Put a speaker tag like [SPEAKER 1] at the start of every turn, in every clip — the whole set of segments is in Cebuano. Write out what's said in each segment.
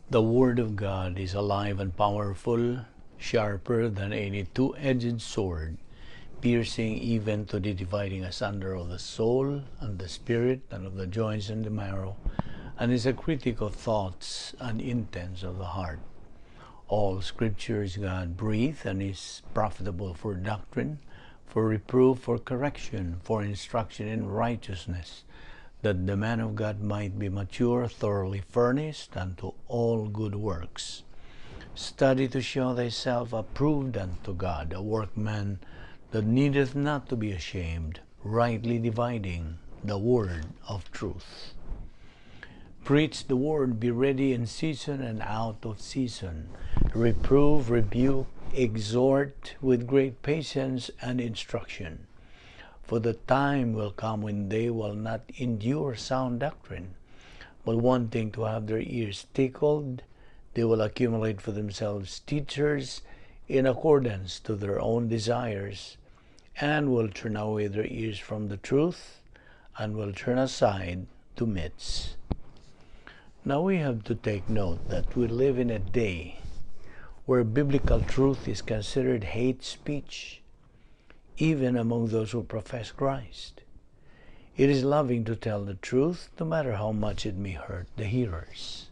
[SPEAKER 1] The Word of God is alive and powerful, sharper than any two-edged sword, piercing even to the dividing asunder of the soul and the spirit and of the joints and the marrow, and is a critic of thoughts and intents of the heart. All Scripture is God breathed and is profitable for doctrine, for reproof, for correction, for instruction in righteousness, that the man of God might be mature, thoroughly furnished unto all good works. Study to show thyself approved unto God, a workman that needeth not to be ashamed, rightly dividing the word of truth. Preach the word, be ready in season and out of season. Reprove, rebuke, exhort with great patience and instruction. For the time will come when they will not endure sound doctrine, but wanting to have their ears tickled, they will accumulate for themselves teachers in accordance to their own desires, and will turn away their ears from the truth, and will turn aside to myths. Now we have to take note that we live in a day where biblical truth is considered hate speech, even among those who profess Christ. It is loving to tell the truth, no matter how much it may hurt the hearers.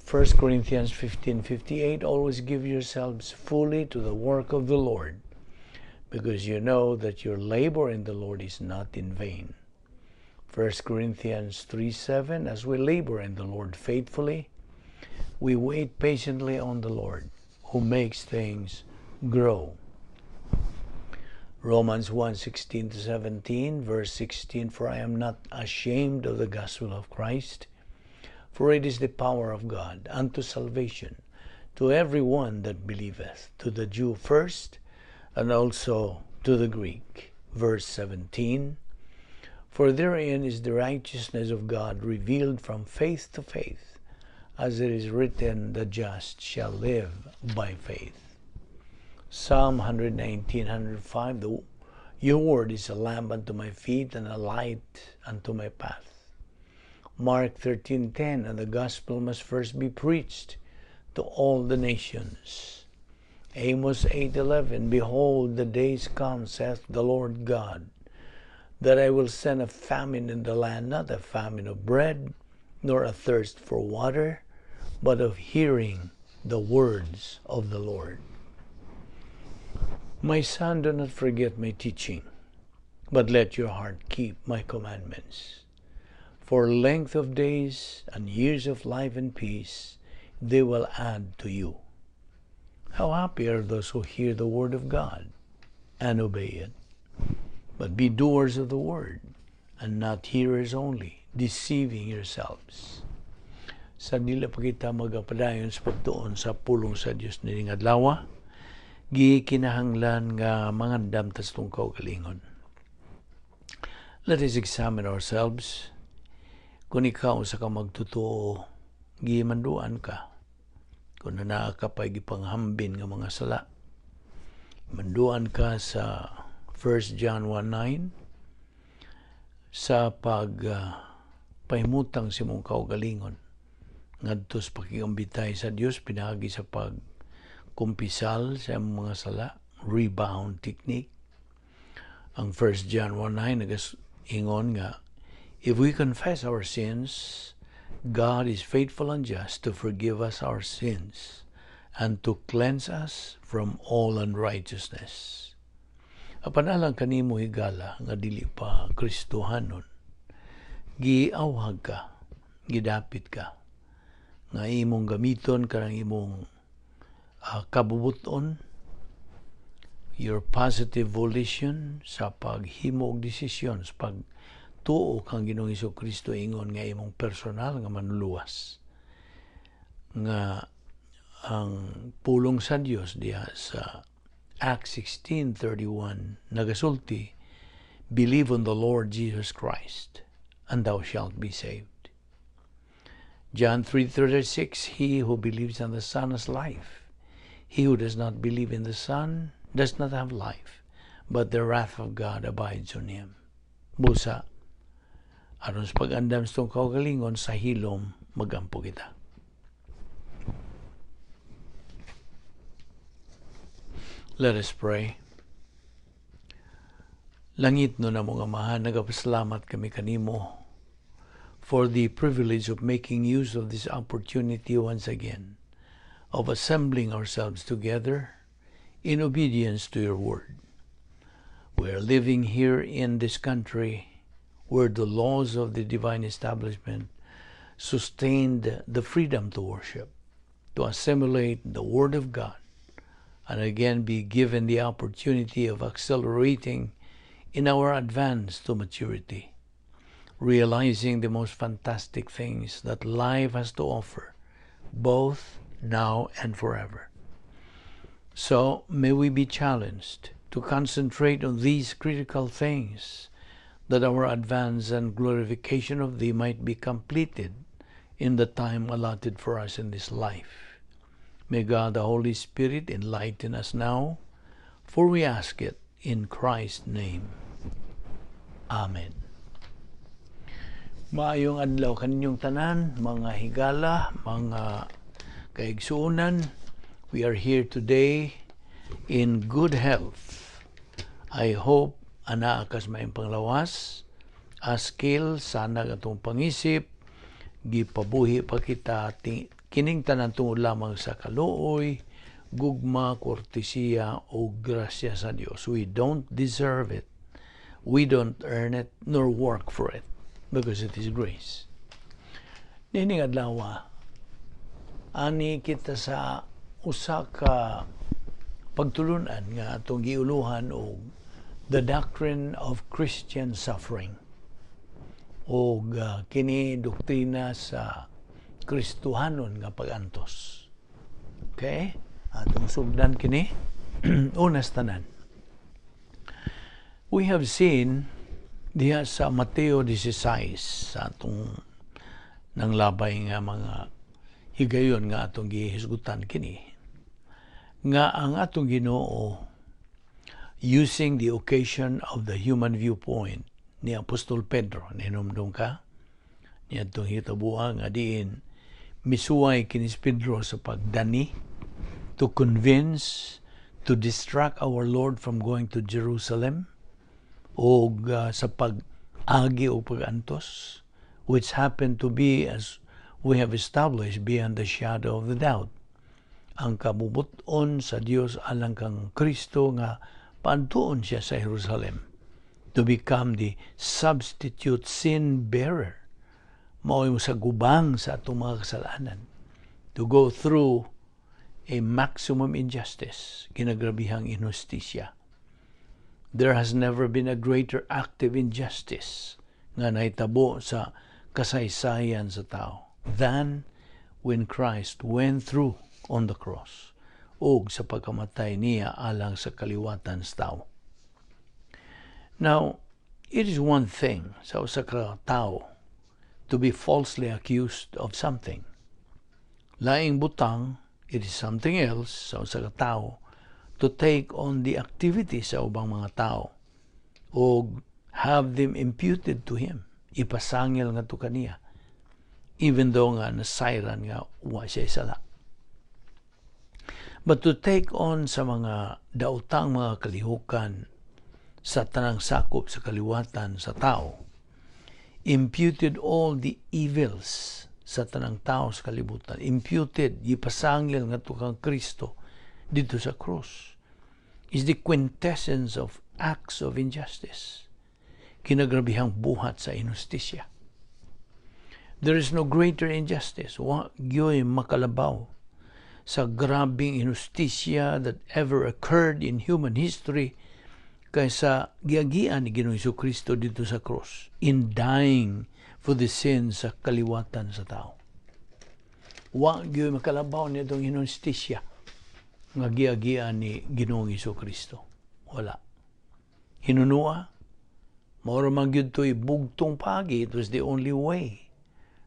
[SPEAKER 1] 1 Corinthians 15:58, "Always give yourselves fully to the work of the Lord, because you know that your labor in the Lord is not in vain." 1 Corinthians 3:7, "As we labor in the Lord faithfully, we wait patiently on the Lord, who makes things grow." Romans 1:16 to 17, verse 16, "For I am not ashamed of the gospel of Christ, for it is the power of God unto salvation to every one that believeth, to the Jew first, and also to the Greek." Verse 17, "For therein is the righteousness of God revealed from faith to faith, as it is written, 'The just shall live by faith.'" Psalm 119, 105, "Your word is a lamp unto my feet and a light unto my path." Mark 13:10, "And the gospel must first be preached to all the nations." Amos 8:11, "Behold, the days come, saith the Lord God, that I will send a famine in the land, not a famine of bread, nor a thirst for water, but of hearing the words of the Lord." My son, do not forget my teaching, but let your heart keep my commandments. For length of days and years of life and peace, they will add to you. How happy are those who hear the word of God and obey it. But be doers of the word, and not hearers only, deceiving yourselves. Sa dili pa kita magapadayon sa pagtuon sa pulong sa Dios nining adlaw, gikinahanglan nga mangandam ta sa atong kaugalingon. Let us examine ourselves. Kung ikaw usa ka magtotoo, gimanduan ka. Kung naa ka pa gipanghambin nga mga sala, manduan ka sa 1 John 1:9 sa pag pahimutang sa imong kaugalingon ngadto sa pakigambitay sa Dios pinaagi sa pag kumpisal sa imong mga sala, rebound technique. Ang 1 John 1:9 nagas-ingon nga, "If we confess our sins, God is faithful and just to forgive us our sins and to cleanse us from all unrighteousness." Apan alang kanimo, higala, nga dili pa Kristohanon, giawhag ka, gidapit ka, nga imong gamiton kanang imong kabubuton, your positive volition sa paghimo og desisyon, sa pagtuo kang Ginoong Kristo ingon nga imong personal nga manluluwas. Nga ang pulong sa Dios diha sa Acts 16:31 nagasulti, "Believe on the Lord Jesus Christ and thou shalt be saved." John 3:36, "He who believes on the Son has life. He who does not believe in the Son does not have life, but the wrath of God abides on him." Busa, aron sa pag-andam sa atong kaugalingon sa hilom, magampo kita. Let us pray. Langitnon namong Amahan, nagapasalamat kami kanimo for the privilege of making use of this opportunity once again of assembling ourselves together in obedience to your word. We are living here in this country where the laws of the divine establishment sustained the freedom to worship, to assimilate the Word of God, and again be given the opportunity of accelerating in our advance to maturity, realizing the most fantastic things that life has to offer, both now and forever. So may we be challenged to concentrate on these critical things, that our advance and glorification of Thee might be completed in the time allotted for us in this life. May God the Holy Spirit enlighten us now, for we ask it in Christ's name. Amen. Maayong adlaw kaninyong tanan, mga higala, mga kaigsuonan. We are here today in good health. I hope anaa kas maayong panglawas, askil, sanag atong pangisip, gipabuhi pa kita kining tanan tungod lamang sa kaluoy, gugma, kortesiya o grasya sa Dios. We don't deserve it. We don't earn it nor work for it because it is grace. Niining adlaw, ani kita sa usa ka pagtulunan nga atong giuluhan og the doctrine of Christian suffering o kini doktrina sa Kristohanon nga pagantos. Okay? Atong sugdan kini unas tanan. We have seen diha sa Mateo 16 sa atong nang labay nga mga higayon nga atong gihisgutan kini nga ang atong Ginoo, using the occasion of the human viewpoint ni Apostol Pedro, ninomdom ka niadtong hitabuha nga diin misuway kini si Pedro sa pagdani to convince, to distract our Lord from going to Jerusalem o sa pag-agi o pag-antos, which happened to be, as we have established beyond the shadow of the doubt, ang kabubuton sa Dios alang kang Kristo nga paadtuon siya sa Jerusalem to become the substitute sin bearer, mao'y sa gubang sa atong mga kasalanan, to go through a maximum injustice, ginagrabihang inhustisya. There has never been a greater active injustice nga nahitabo sa kasaysayan sa tao than when Christ went through on the cross ug sa pagkamatay niya alang sa kaliwatan sa tao. Now, it is one thing sa usa ka tao to be falsely accused of something. Laing butang, it is something else sa usa ka tao to take on the activities sa ubang mga tao o have them imputed to him, ipasangil nga to kaniya, even though nga nasayran nga wa siya sala. But to take on sa mga daotang mga kalihukan sa tanang sakop sa kaliwatan sa tao, imputed all the evils sa tanang tao sa kalibutan, imputed, gipasangil nga kang Kristo didto sa cross, is the quintessence of acts of injustice. Kinagrabihang buhat sa inhustisya. There is no greater injustice. Wa gyoy makalabaw sa grabing inhustisya that ever occurred in human history kaysa giagian ni Ginoong Kristo didto sa cross in dying for the sins sa kaliwatan sa tao. Wa gyoy makalabaw niadtong inhustisya nga giagian ni Ginoong Kristo. Wala. Hinunua, mao ra man gyud to'y bugtong pagi. It was the only way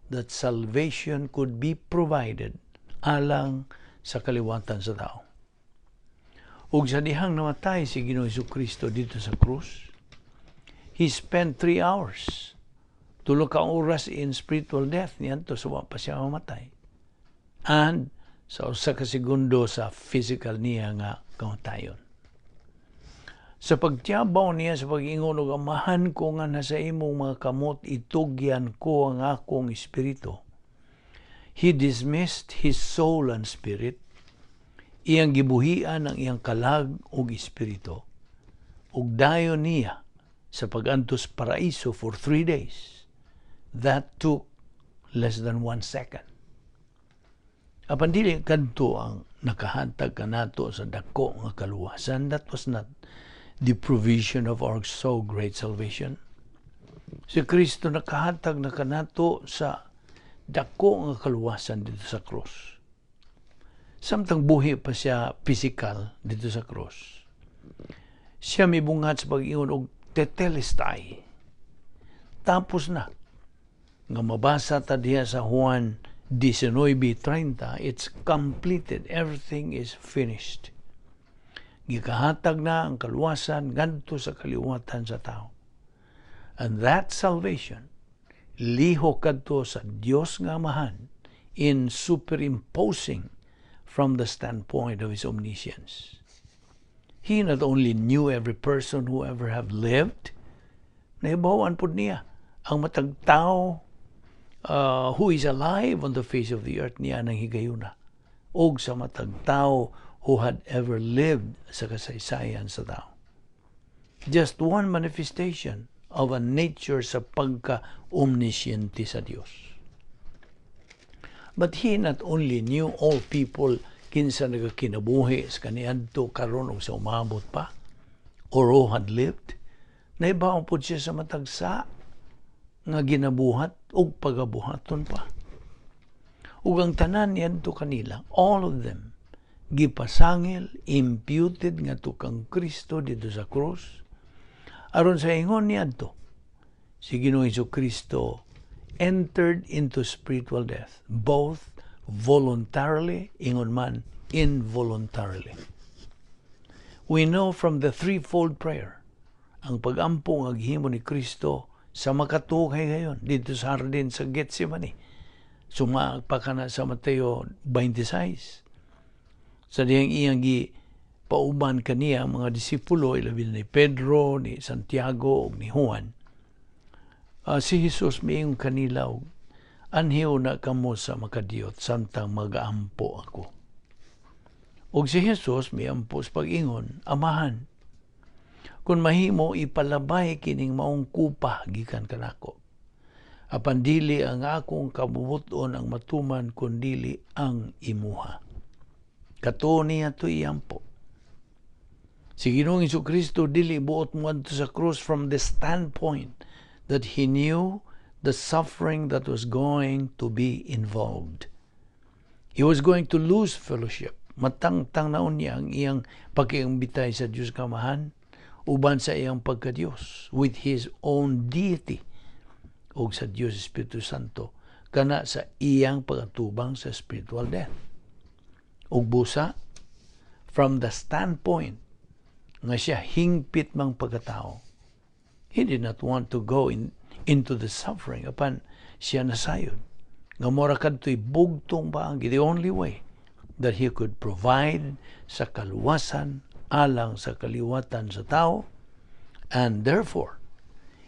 [SPEAKER 1] that salvation could be provided alang sa kaliwatan sa tao. Ug sa dihang namatay si Ginoong Kristo didto sa krus, he spent 3 hours. 3 ka oras in spiritual death niadto sa wa pa siya mamatay. And sa 1 ka segundo sa physical niya nga kamatayon. Sa pagtiyabaw niya sa pag-ingon og "Amahan ko nga nasa imong mga kamot itugyan ko ang akong espiritu," he dismissed his soul and spirit. Iyang gibuhian ang iyang kalag ug espiritu. Ug dayon niya sa pag-antos paraiso for 3 days. That took less than one second. Apan dili kadto ang nakahatag kanato sa dako nga kaluwasan. That was not the provision of our so great salvation. Si Kristo nakahatag na kanato sa dako nga kaluwasan didto sa cross. Samtang buhi pa siya physical didto sa cross, siya mibunghat sa pag-ingon og "tetelestai." Tapos na. Nga mabasa ta diha sa Juan 19:30, it's completed. Everything is finished. Gikahatag na ang kaluwasan ngadto sa kaliwatan sa tao. And that salvation lihok kadto sa Dios nga Amahan in superimposing from the standpoint of His omniscience. He not only knew every person who ever have lived, nahibaw-an pud niya ang matag tao who is alive on the face of the earth niya ng higayuna og sa matag tao who had ever lived sa kasaysayan sa tao. Just one manifestation of a nature sa pagka-omnisciente sa Dios. But He not only knew all people kinsa nagakinabuhi sa kaniadto, karon ug sa umabot pa or who had lived, nahibaw pud siya sa matag sa nga ginabuhat ug pagabuhaton pa. Ug ang tanan niadto kanila, all of them, gipasangil, imputed ngadto kang Kristo didto sa cross. Aron sa ingon niadto, si Ginoong Hesus Kristo entered into spiritual death, both voluntarily, ingon man, involuntarily. We know from the threefold prayer, ang pagampo nga gihimo ni Kristo sa makatuo higayon didto sa hardin sa Gethsemane. Suma pa kana sa Mateo 26 sa dihang iyang gi pauban kaniya ang mga disipulo, ilabi ni Pedro, ni Santiago ug ni Juan. Si Jesus miingon kanila og "Anhiw na kamo sa makadiyot samtang magaampo ako." Ug si Jesus miampo sa pag-ingon, "Amahan, kung mahimo ipalabay kining maong kupa gikan kanako. Apan dili ang akong kabubut-on ang matuman kundili ang imuha." Kato niya to iampo. Si Ginoong Kristo dili buot moadto sa krus from the standpoint that He knew the suffering that was going to be involved. He was going to lose fellowship. Matangtang na unya ang iyang pakiumbitay sa Diyos Kamahan uban sa iyang pagka-Diyos with His own deity o sa Diyos Espiritu Santo kana sa iyang pagatubang sa spiritual death. Ug busa, from the standpoint nga siya hingpit mang pagkatao, he did not want to go into the suffering, apan siya nasayod nga mora kadto'y bugtong paagi, the only way that he could provide sa kaluwasan alang sa kaliwatan sa tao. And therefore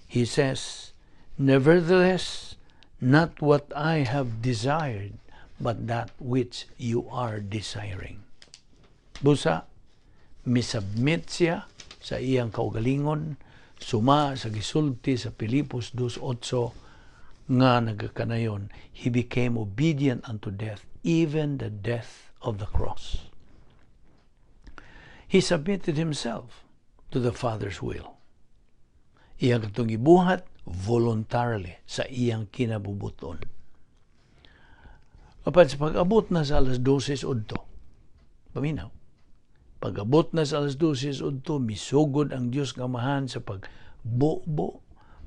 [SPEAKER 1] he says, "Nevertheless, not what I have desired, but that which you are desiring." Busa, misubmit siya sa iyang kaugalingon, suma sa gisulti sa Pilipos 2.8 nga nagakanayon, he became obedient unto death, even the death of the cross. He submitted himself to the Father's will. Iyang katong gibuhat voluntarily sa iyang kinabubuton. Apan sa pag-abot na sa alas 12 udto, paminaw, pag-abot na sa alas 12 udto, misugod ang Dios nga Amahan sa pagbubo,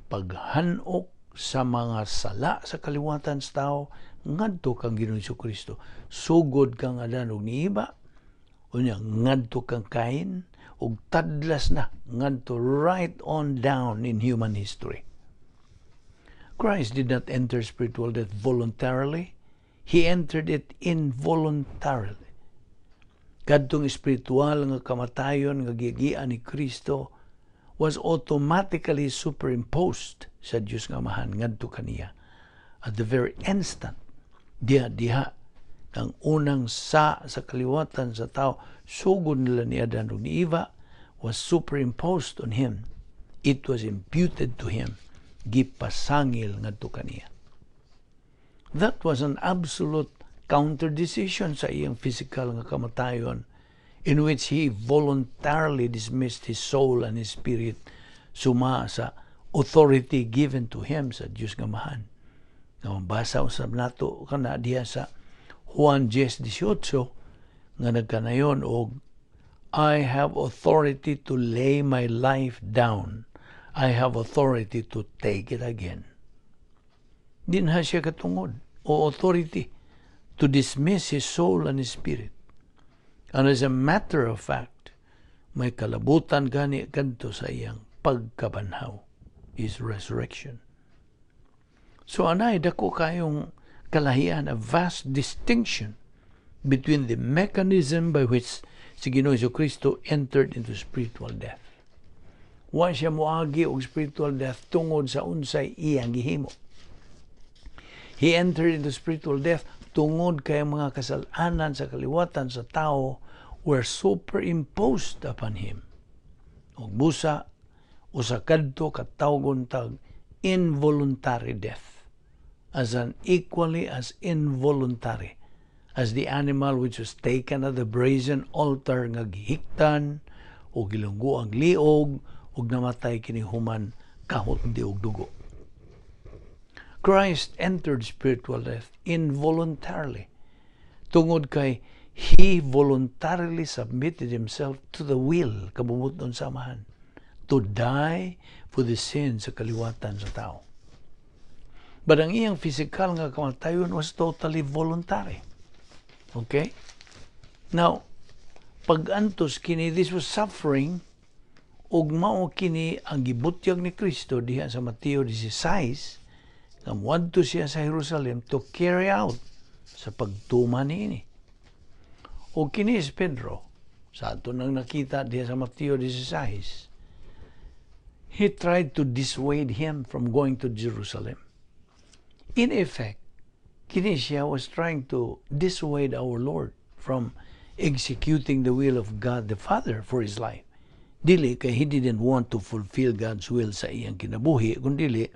[SPEAKER 1] paghanok sa mga sala sa kaliwatan sa tao ngadto kang Ginoong Kristo. Sugod kang Adan ug ni Eva, unya ngadto kang Cain, ug tadlas na ngadto right on down in human history. Christ did not enter spiritual death voluntarily. He entered it involuntarily. Kadtong espiritual nga kamatayon nga gigian ni Kristo was automatically superimposed sa Dios nga Amahan ngadto kaniya at the very instant diha diha ang unang sa kaliwatan sa tao, sugod nila ni Adan ug ni Eva, was superimposed on him. It was imputed to him, gipasangil ngadto kaniya. That was an absolute counter decision sa iyang physical nga kamatayon, in which he voluntarily dismissed his soul and his spirit suma sa authority given to him sa Dios nga Amahan. Nga mabasa usab nato kana diha sa Juan 10:18 nga nagkanayon og "I have authority to lay my life down. I have authority to take it again." Dinha siya katungod o authority to dismiss his soul and his spirit. And as a matter of fact, may kalabutan gani kadto sa iyang pagkabanhaw, his resurrection. So anay dako kayong kalahian, a vast distinction between the mechanism by which si Ginoong Kristo entered into spiritual death. Wa siya moagi og spiritual death tungod sa unsay iyang gihimo. He entered into spiritual death tungod kay ang mga kasalanan sa kaliwatan sa tao were superimposed upon him. Ug busa usa kadto katawgon tag involuntary death, as an equally as involuntary as the animal which was taken at the brazen altar nga gihiktan o gilunggo ang liog ug namatay kini human kahot di og dugo. Christ entered spiritual death involuntarily tungod kay he voluntarily submitted himself to the will, kabubut-on, sa Amahan to die for the sins sa kaliwatan sa tao. But ang iyang physical nga kamatayon was totally voluntary. Okay? Now, pag-antos kini, this was suffering, ug mao kini ang gibutyag ni Kristo diha sa Mateo 16 nga muadto siya sa Jerusalem to carry out sa pagtuma niini. O kini si Pedro, sa ato nang nakita diha sa Mateo 16, he tried to dissuade him from going to Jerusalem. In effect, kini siya was trying to dissuade our Lord from executing the will of God the Father for his life. Dili kay he didn't want to fulfill God's will sa iyang kinabuhi, kundi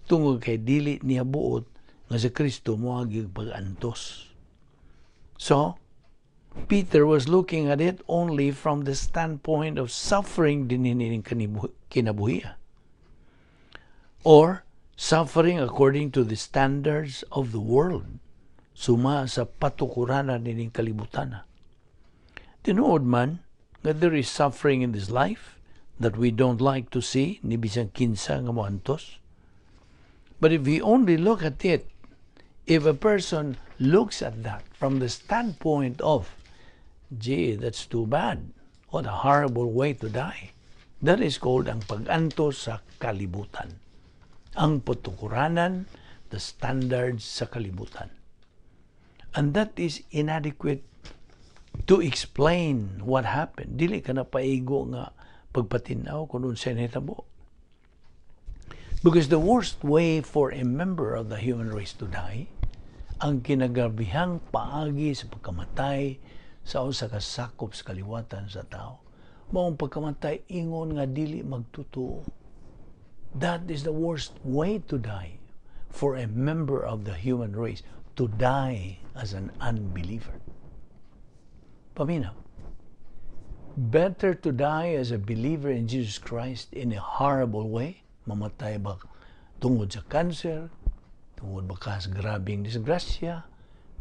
[SPEAKER 1] tungod kay dili niya buot nga si Kristo moagi pag-antos. So, Peter was looking at it only from the standpoint of suffering din ning kinabuhiya. Or suffering according to the standards of the world. Suma sa patukuranan nining kalibutan. Tinuod man nga there is suffering in this life that we don't like to see ni bisan kinsa nga moantos. But if we only look at it, if a person looks at that from the standpoint of, "Gee, that's too bad. What a horrible way to die." That is called ang pag-antos sa kalibutan. Ang patukuranan, the standards sa kalibutan. And that is inadequate to explain what happened. Dili ka na paigo nga pagpatinaw kung unsay nahitabo. Because the worst way for a member of the human race to die, ang kinagrabihang paagi sa pagkamatay sa usa ka sakop sa kaliwatan sa tao, maong pagkamatay ingon nga dili magtutuo. That is the worst way to die for a member of the human race, to die as an unbeliever. Paminaw. Better to die as a believer in Jesus Christ in a horrible way, mamatay ba tungod sa cancer, tungod ba ka sa grabing disgrasya,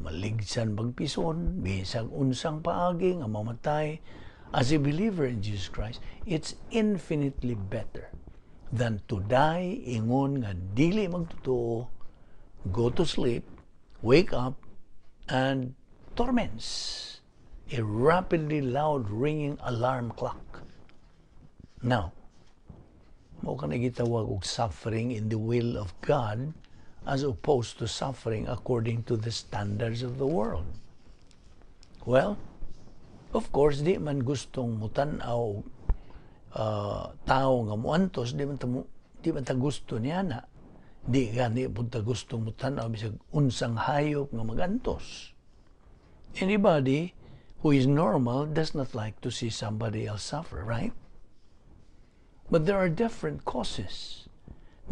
[SPEAKER 1] maligsan bagpison, bisag unsang paagi nga mamatay as a believer in Jesus Christ, it's infinitely better than to die ingon nga dili magtotoo, go to sleep, wake up, and torments a rapidly loud ringing alarm clock. Now, mao kana gitawag og suffering in the will of God as opposed to suffering according to the standards of the world. Well, of course, di man gustong mutan-aw tao nga muantos, di man ta gusto niya na. Di gani pud ta gusto mo tan-aw bisag unsang hayop nga magantos. Anybody who is normal does not like to see somebody else suffer, right? But there are different causes.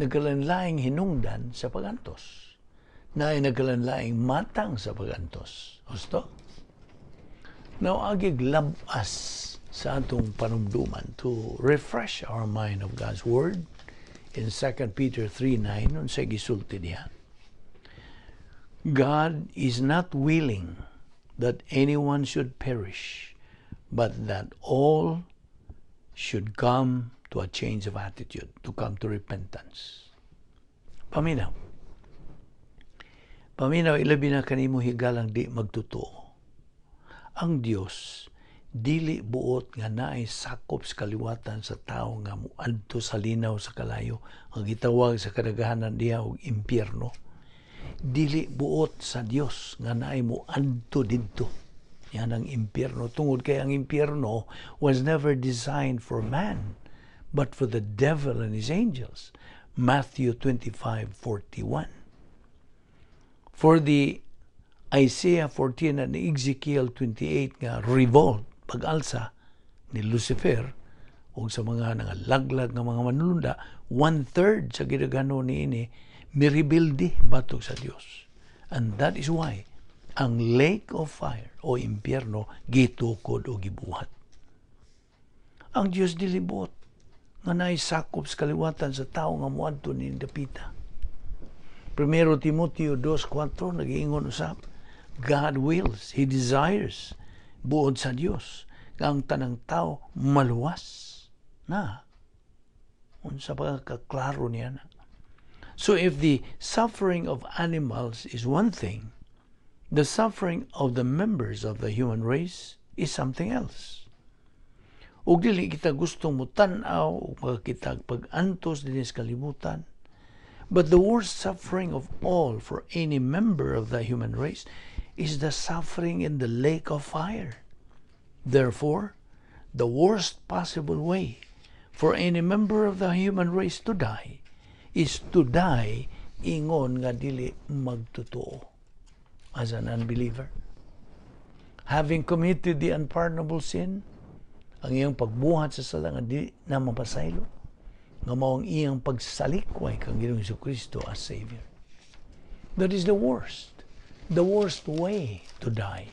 [SPEAKER 1] Nagkalanlaing hinungdan sa pagantos. Na nagkalanlaing matang sa pagantos. Husto? Now, agig labas sa atong panumduman to refresh our mind of God's Word in 2 Peter 3:9, unsay gisulti diha? God is not willing that anyone should perish, but that all should come to a change of attitude, to come to repentance. Paminaw. Paminaw, ilabi na kanimo higalang di magtotoo. Ang Dios dili buot nga naay sakop sa kaliwatan sa tao nga muadto sa linaw sa kalayo, ang gitawag sa kadaghanan diha og impyerno. Dili buot sa Dios nga naay muadto didto. Yan ang impyerno, tungod kay ang impyerno was never designed for man but for the devil and his angels. Matthew 25:41. For the Isaiah 14 and Ezekiel 28 nga revolt, pag-alsa ni Lucifer o sa mga nangalaglag nga mga manulunda, one-third sa gidaghanon niini mirebelde batok sa Dios. And that is why ang lake of fire o impyerno gitukod o gibuhat. Ang Dios dili buot nga naay sakop sa kaliwatan sa tao nga muadto ni dapita. Primero Timoteo 2:4 nagiingon usab, God wills, He desires, buot sa Dios nga ang tanang tao maluwas na. Unsa pa kaklaro niya na. So if the suffering of animals is one thing, the suffering of the members of the human race is something else. Ug dili kita gustong mutan-aw ug makakita pag-antos dinhi sa kalibutan. But the worst suffering of all for any member of the human race is the suffering in the lake of fire. Therefore, the worst possible way for any member of the human race to die is to die ingon nga dili magtotoo, as an unbeliever. Having committed the unpardonable sin, ang iyang pagbuhat sa sala nga di na mapasaylo, nga mao ang iyang pagsalikway kang Ginoong Kristo as Savior. That is the worst way to die.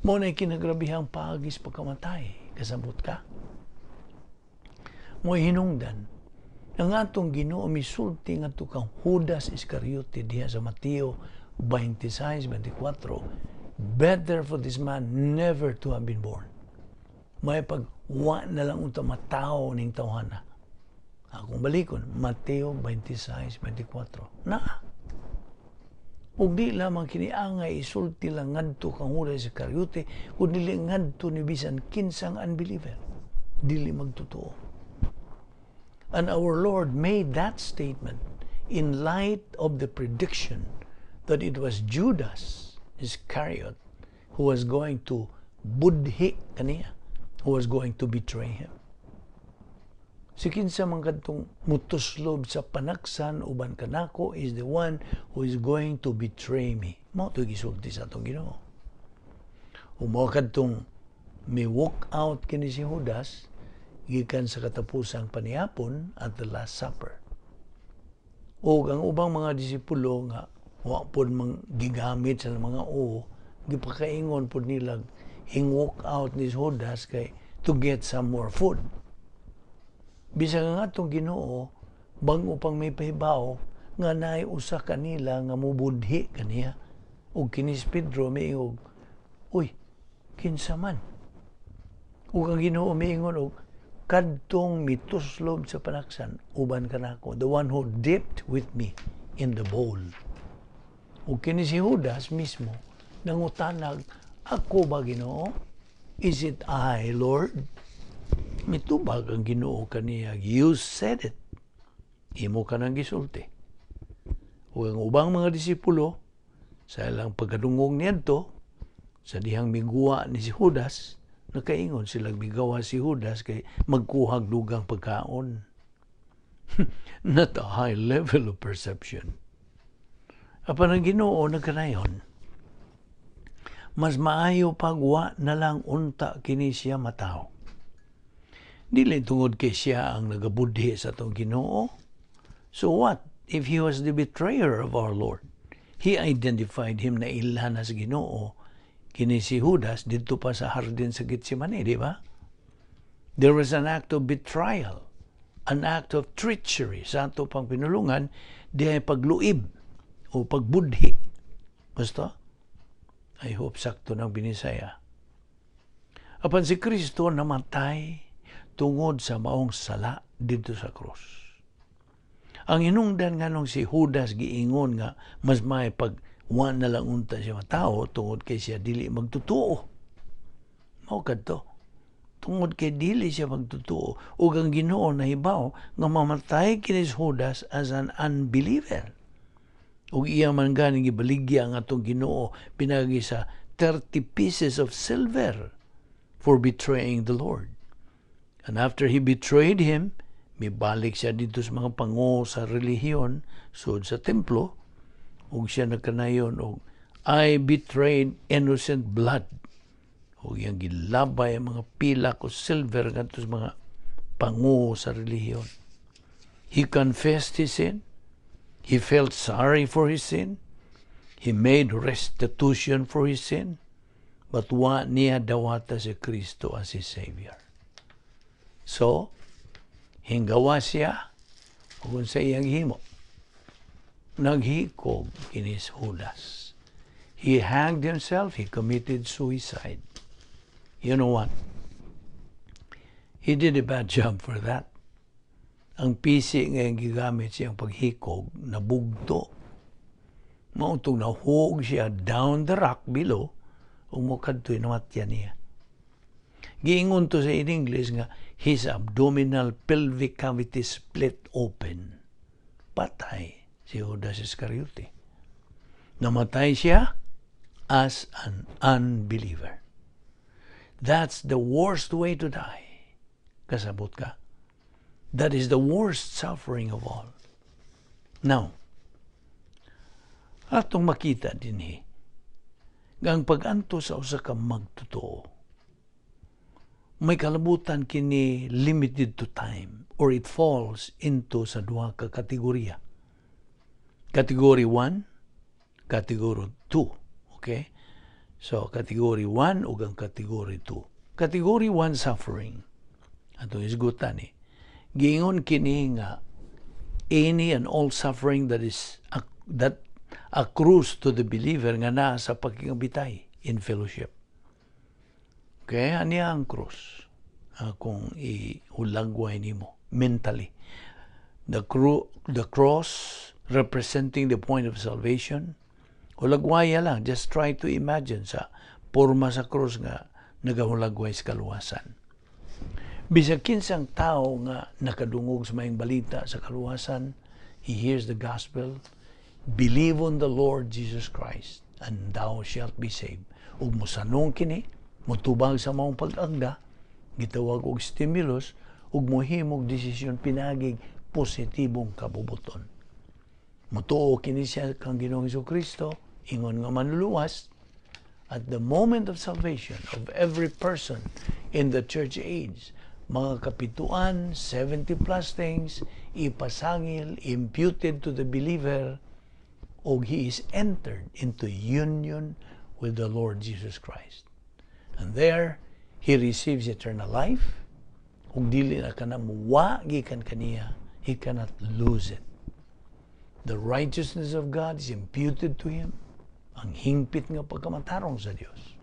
[SPEAKER 1] Mao na kinagrabihang paagi sa pagkamatay. Kasabot ka? Mo hinungdan ang atong Ginoo misulti ngadto kang Judas Iscariote diha sa Mateo 26:24, "Better for this man never to have been born." May pag wa na lang unta matawo ning tawhana. Akong balikon, Mateo 26:24. Na. Ug di lamang kini angay isulti lang ngadto kang Judas Iscariote, kun dili ngadto ni bisan kinsang unbeliever. Dili magtotoo. And our Lord made that statement in light of the prediction that it was Judas Iscariot who was going to budhi kaniya, who was going to betray him. Si kinsa man kadtong mutuslob sa panaksan uban kanako is the one who is going to betray me. Mao to gisulti sa atong Ginoo. Ug mao kadtong mi walk out kini si Judas gikan sa katapusang panihapon, at the Last Supper. O ang ubang mga disipulo nga wa pod mang gigamit sa mga o gipakaingon pod nila hing walk out ni Judas kay to get some more food. Bisan nga atong Ginoo bag-o pang may pahibaw nga naay usa kanila nga mubudhi kaniya. Ug kini si Pedro miingog, "Uy, kinsa man?" Ug ang Ginoo miingon og kadtong mituslob sa panaksan uban kanako, the one who dipped with me in the bowl. Ug kini si Judas mismo nangutanag, "Ako ba, Ginoo? Is it I, Lord?" Mitubag ang Ginoo kaniya, "You said it. Imo ka nang gisulti." Ug ang ubang mga disipulo sa ilang pagkadungog niadto sa dihang miguwa ni si Judas, Nakaingon sila migawa si Judas kay magkuhag dugang pagkaon. Not a high level of perception. Apan ang Ginoo nagkanayon, mas maayo pag wa na lang unta kini siya matawo. Dili tungod kay siya ang nagabudhi sa atong Ginoo. So what if he was the betrayer of our Lord? He identified him na ilhan na sa Ginoo kini si Judas didto pa sa hardin sa Gethsemane, di ba? There was an act of betrayal, an act of treachery sa ato pang pinulungan, di ay pagluib o pagbudhi. Basta? I hope sakto ng Binisaya. Apan si Kristo namatay tungod sa maong sala didto sa krus. Ang hinungdan nganong si Judas giingon nga mas may pag wa na lang unta siya matao tungod kay siya dili magtutuo. Mao kadto. Tungod kay dili siya magtutuo ug ang Ginoo nahibaw nga mamatay kini si Judas as an unbeliever. Ug iya man ganing gibaligya ang atong Ginoo pinagi sa 30 pieces of silver for betraying the Lord. And after he betrayed him, mibalik siya didto sa mga pango sa relihiyon, sud sa templo, ug siya nagkanayon og "I betrayed innocent blood." Ug iyang gilabay ang mga pilak o silver ngadto sa mga pango sa relihiyon. He confessed his sin. He felt sorry for his sin. He made restitution for his sin. But wa niya dawata si Kristo as his Savior. So, hinggawa siya ug sa iyang himo. Naghikog kini si Judas. He hanged himself, he committed suicide. You know what? He did a bad job for that. Ang pisi nga iyang gigamit siyang paghikog, nabugto. Mao tong nahug siya down the rock below, ug mokadto'y namatyan niya. Giingon to sa in English nga his abdominal pelvic cavity split open. Patay si Judas Iscariote. Namatay siya as an unbeliever. That's the worst way to die. Kasabot ka? That is the worst suffering of all. Now, atong makita dinhi nga ang pag-antos sa usa ka magtotoo may kalabutan kini limited to time or it falls into sa duha ka kategorya. Category 1, category 2. Okay? So, category 1 ug ang category 2. Category 1 suffering. Atong isgutan ni. Giingon kini nga any and all suffering that accrues to the believer nga naa sa pagkingabitay in fellowship. Okay, aniya ang krus? Kung ihulagway nimo mentally. The cross representing the point of salvation. Hulagwaya lang. Just try to imagine sa porma sa krus nga nagahulagway sa kaluwasan. Bisag kinsang tao nga nakadungog sa maayong balita sa kaluwasan, he hears the gospel, "Believe on the Lord Jesus Christ and thou shalt be saved." Ug mosanong kini, motubag sa maong pag-agda, gitawag og stimulus, ug mohimog desisyon pinagig positibong kabubuton. Mutuo kini siya kang Ginoong Kristo, ingon nga manluluwas. At the moment of salvation of every person in the church age, mga kapituan, 70 plus things, ipasangil, imputed to the believer, og he is entered into union with the Lord Jesus Christ. And there, he receives eternal life, ug dili na kana muwa gikan kaniya, he cannot lose it. The righteousness of God is imputed to him. Ang hingpit nga pagkamatarong sa Dios.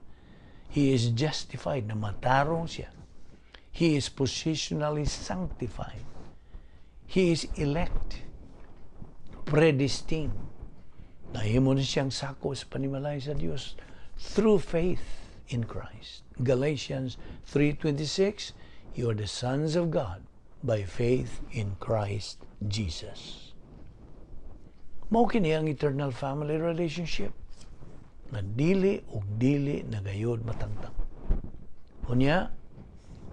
[SPEAKER 1] He is justified, na matarong siya. He is positionally sanctified. He is elect, predestined. Nahimo na siyang sako sa panimalay sa Dios through faith in Christ. Galatians 3:26, "You are the sons of God by faith in Christ Jesus." Mao kini ang eternal family relationship nga dili ug dili na gayod matangtang. Unya,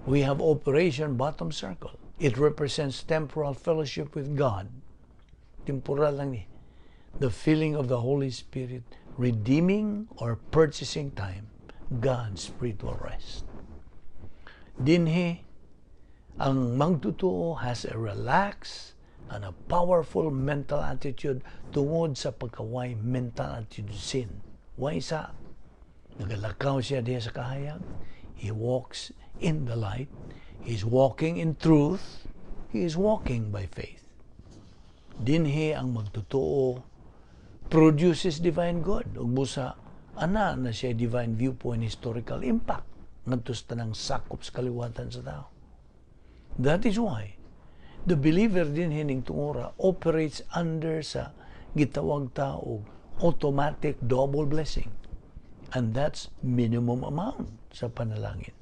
[SPEAKER 1] we have operation bottom circle. It represents temporal fellowship with God. Temporal lang ni. The filling of the Holy Spirit, redeeming or purchasing time, God's spiritual rest. Dinhi, ang magtotoo has a relaxed and a powerful mental attitude tungod sa pagkaway mental attitude sin. Why sa? Nagalakaw siya diha sa kahayag. He walks in the light. He's walking in truth. He is walking by faith. Dinhi ang magtotoo produces divine good. Ug busa ana na siya divine viewpoint, historical impact ngadto sa tanang sakop sa kaliwatan sa tao. That is why the believer dinhi ning tungora operates under sa gitawag ta og automatic double blessing. And that's minimum amount sa panalangin.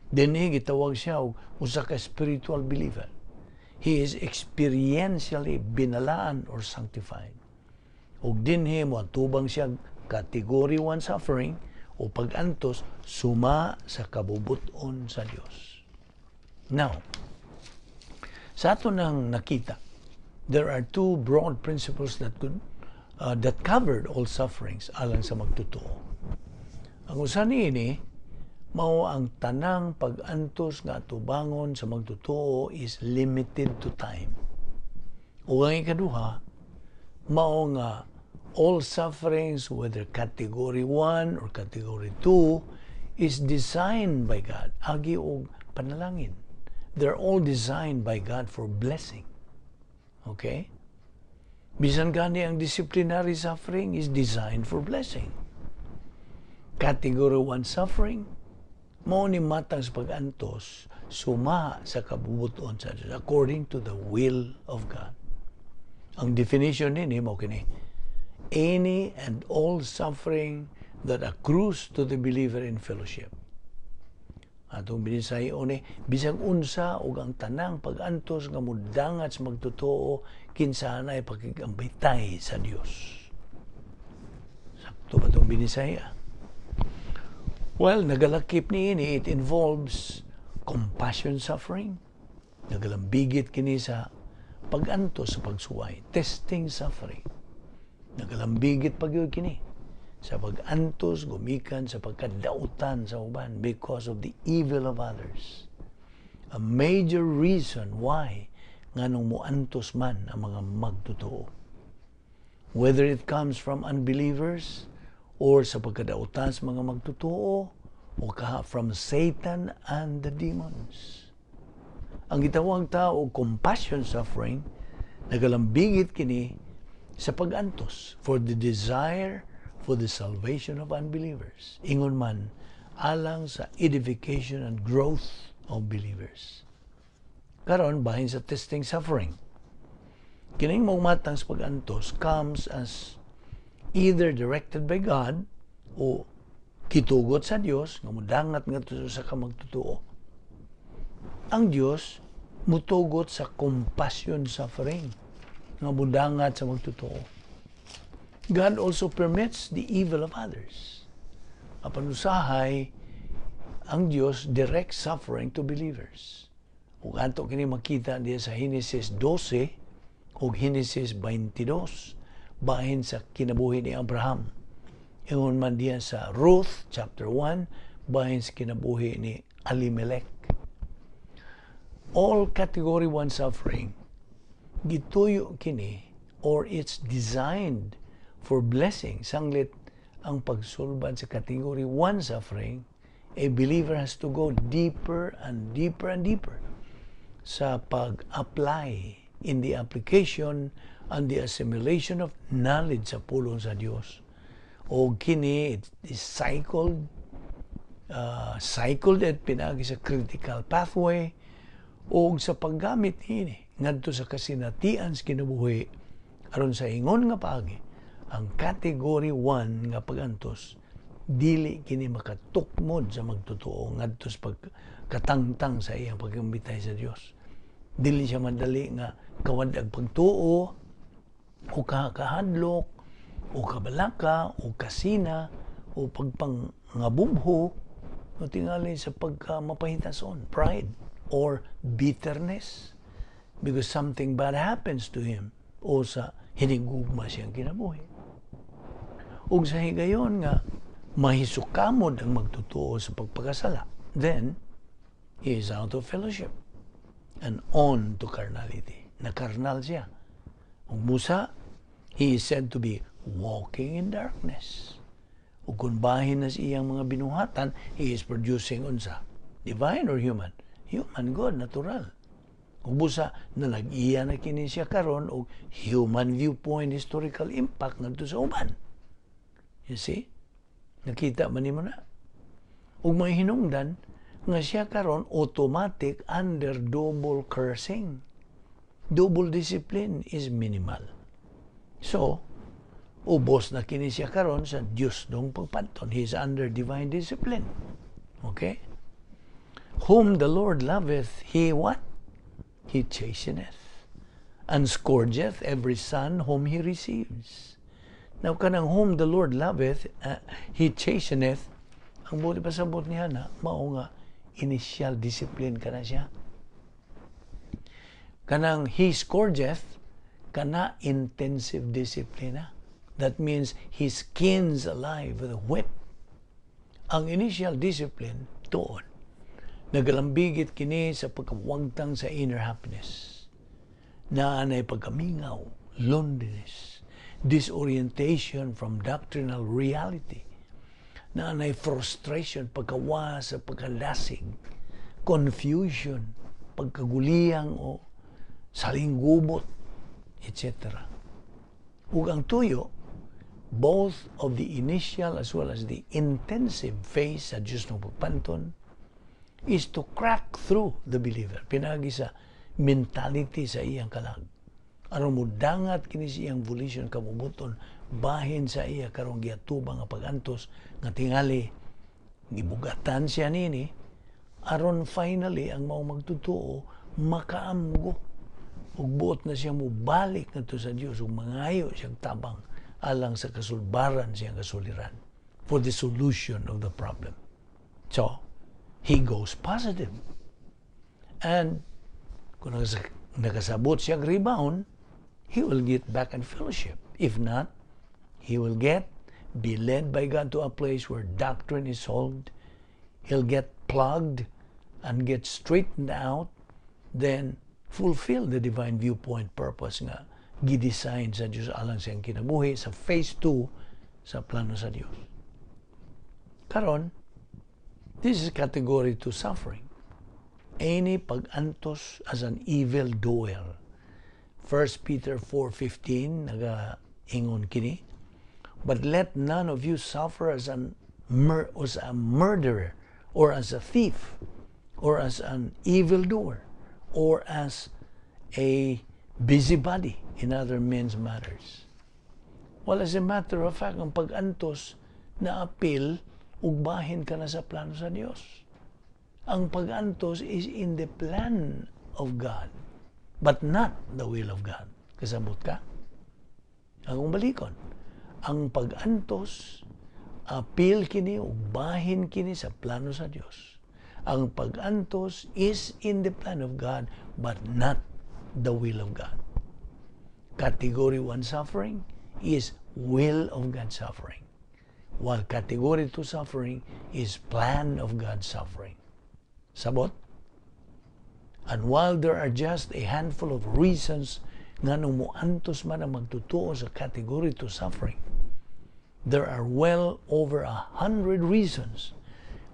[SPEAKER 1] Dinhi gitawag siya og usa ka spiritual believer. He is experientially binalaan or sanctified. Ug dinhi mo atubang siya category 1 suffering o pag-antos suma sa kabubuton sa Dios. Now, sa ato nang nakita, there are two broad principles that covered all sufferings alang sa magtotoo. Ang usa niini mao ang tanang pag-antos nga atubangon sa magtotoo is limited to time. Ug ang ikaduha, mao nga all sufferings, whether category 1 or category 2, is designed by God agi og panalangin. They're all designed by God for blessing. Okay? Bisan gani ang disciplinary suffering is designed for blessing. Category 1 suffering, mao ni matang sa pag-antos suma sa kabubuton sa Diyos according to the will of God. Ang definition nini mao kini: any and all suffering that accrues to the believer in fellowship. Atong binisay ni bisag unsa ug ang tanang pag-antos nga mudangat sa magtotoo kinsa ay pakigambitay sa Dios. Sakto ba itong binisaya? Well, nagalakip ni ini, it involves compassion suffering. Nagalambigit kini sa pag-antos sa pagsuway, testing suffering. Nagalambigit pagyud kini sa pag-antos gumikan sa pagkadautan sa uban because of the evil of others. A major reason why nganong muantos man ang mga magtotoo. Whether it comes from unbelievers or sa pagkadautan sa mga magtotoo o kaha from Satan and the demons. Ang gitawag ta og compassion suffering, nagalambigit kini sa pag-antos for the desire for the salvation of unbelievers. Ingon man, alang sa edification and growth of believers. Karon, bahin sa testing suffering. Kining matang sa pag-antos comes as either directed by God o kitugot sa Dios nga mudangat ngadto sa kamagtotoo. Ang Dios mutugot sa compassion suffering nga mudangat sa magtotoo. God also permits the evil of others. Apan usahay, ang Dios direct suffering to believers. Ug ato kini makita diya sa Henesis 12 ug Henesis 22 bahin sa kinabuhi ni Abraham. Ingon man diya sa Ruth chapter 1 bahin sa kinabuhi ni Elimelech. All category 1 suffering gituyo kini or it's designed for blessing. Sanglit ang pagsulbad sa category 1 suffering, a believer has to go deeper and deeper and deeper sa pag-apply in the application and the assimilation of knowledge sa pulong sa Dios. O kini, it is cycled at pinagi sa critical pathway o sa paggamit niini ngadto sa kasinatian sa kinabuhi aron sa ingon nga paagi ang category 1 nga pagantos dili kini makatukmod sa magtotoo ngadto sa pagkatangtang sa iyang pagkambitay sa Dios. Dili siya madali nga kawad-ag pagtuo o kahadlok o kabalaka o kasina o pagpangabubho. No, tingali sa pagka mapahitason, pride or bitterness because something bad happens to him o sa hinigugma siyang kinabuhi. Ug sa higayon nga mahisukamod ang magtotoo sa pagpakasala, then he is out of fellowship and on to carnality. Na-carnal siya. Ug busa, he is said to be walking in darkness. Ug kung bahin na sa iyang mga binuhatan, he is producing unsa? Divine or human? Human, good, natural. Ug busa, na nag-iya na kini siya karon og human viewpoint, historical impact ngadto sa uban. You see? Nakita man nimo na. Ug may hinungdan nga siya karon automatic under double cursing. Double discipline is minimal. So, ubos na kini siya karon sa Diyosnong pagpanton. He is under divine discipline. Okay? Whom the Lord loveth, He what? He chasteneth and scourgeth every son whom He receives. Now, kanang whom the Lord loveth, He chasteneth, ang buot ipasabot niya na, mao nga, initial discipline ka na siya. Kanang He scourgeth, kana intensive discipline na. That means He skins alive with a whip. Ang initial discipline, tuon. Nagalambigit kini sa pagkawagtang sa inner happiness. Naanay pagkamingaw, loneliness, disorientation from doctrinal reality. Naanay frustration, pagkawa sa pagkalasig, confusion, pagkaguliyang o salinggubot, etc. Ug ang tuyo, both of the initial as well as the intensive phase sa Diyosnong pagpanton, is to crack through the believer. Pinagi sa mentality sa iyang kalag. Aron mudangat kini sa iyang volition kabubuton, bahin sa iya karong giatubang nga pag-antos nga tingali gibugatan siya nini, aron finally ang mao magtotoo makaamgo ug buot na siya mobalik ngadto sa Dios ug mangayo siyang tabang alang sa kasulbaran siyang kasuliran, for the solution of the problem. So, he goes positive. And kung nakasabot siya rebound, he will get back in fellowship. If not, he will be led by God to a place where doctrine is solved. He'll get plugged and get straightened out, then fulfill the divine viewpoint purpose nga gidesign sa Diyos alang sa iyang kinabuhi sa phase 2 sa plano sa Diyos. Karon, this is category 2 suffering. Any pag-antos as an evil doer. 1 Peter 4:15 naga-ingon kini, "But let none of you suffer as a murderer or as a thief or as an evildoer or as a busybody in other men's matters." Well, as a matter of fact, ang pag-antos na apil ug bahin ka na sa plano sa Dios. Ang pag-antos is in the plan of God, but not the will of God. Kasabot ka? Akong balikon. Ang pag-antos, apil kini ug bahin kini sa plano sa Dios. Ang pag-antos is in the plan of God, but not the will of God. Category 1 suffering is will of God suffering, while category 2 suffering is plan of God suffering. Sabot? And while there are just a handful of reasons nga muantos man ang magtotoo sa category 2 suffering, there are well over 100 reasons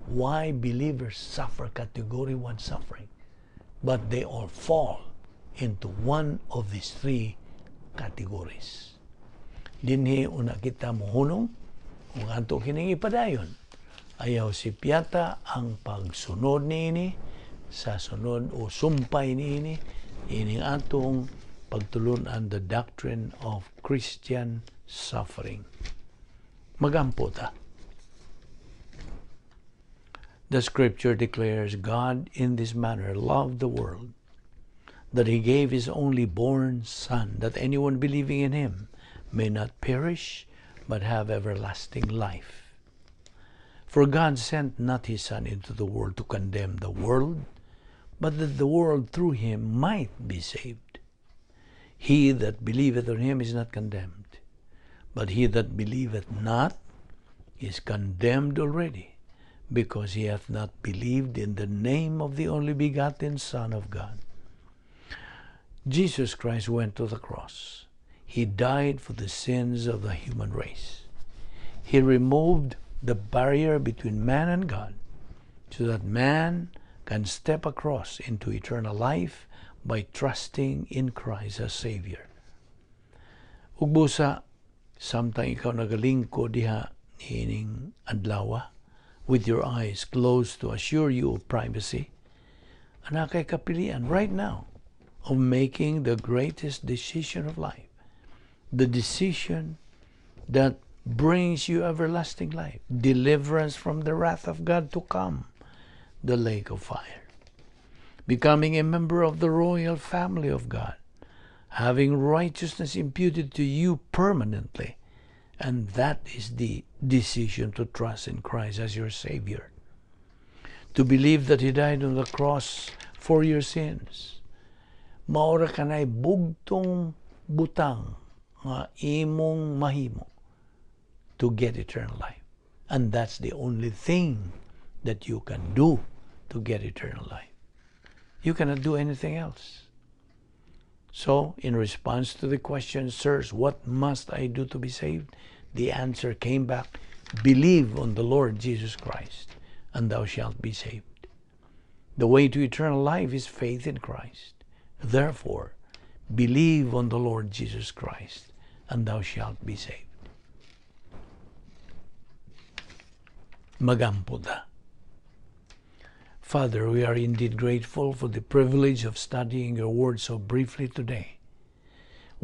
[SPEAKER 1] why believers suffer category 1 suffering. But they all fall into one of these three categories. Dinhi una kita mohunong kung ato kining ipadayon. Ayaw sipyata ang pagsunod niini sa sunod o sumpay niini ining atong pagtulunan, the doctrine of Christian suffering. Magampo ta. The scripture declares, "God in this manner loved the world, that he gave his only born Son, that anyone believing in him may not perish, but have everlasting life." For God sent not his Son into the world to condemn the world, but that the world through him might be saved. He that believeth on him is not condemned, but he that believeth not is condemned already, because he hath not believed in the name of the only begotten Son of God. Jesus Christ went to the cross. He died for the sins of the human race. He removed the barrier between man and God so that man can step across into eternal life by trusting in Christ as Savior. Ug busa, samtang ikaw nagalingkod diha niining adlaw with your eyes closed to assure you of privacy, naa kay kapilian right now of making the greatest decision of life, the decision that brings you everlasting life, deliverance from the wrath of God to come, the lake of fire, becoming a member of the royal family of God, having righteousness imputed to you permanently, and that is the decision to trust in Christ as your Savior, to believe that He died on the cross for your sins. Mao ra kanay bugtong butang nga imong mahimo to get eternal life. And that's the only thing that you can do to get eternal life. You cannot do anything else. So, in response to the question, "Sirs, what must I do to be saved?" the answer came back, "Believe on the Lord Jesus Christ, and thou shalt be saved." The way to eternal life is faith in Christ. Therefore, believe on the Lord Jesus Christ, and thou shalt be saved. Magampo ta. Father, we are indeed grateful for the privilege of studying your word so briefly today.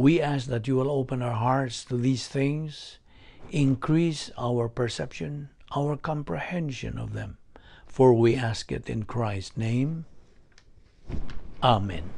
[SPEAKER 1] We ask that you will open our hearts to these things, increase our perception, our comprehension of them. For we ask it in Christ's name. Amen.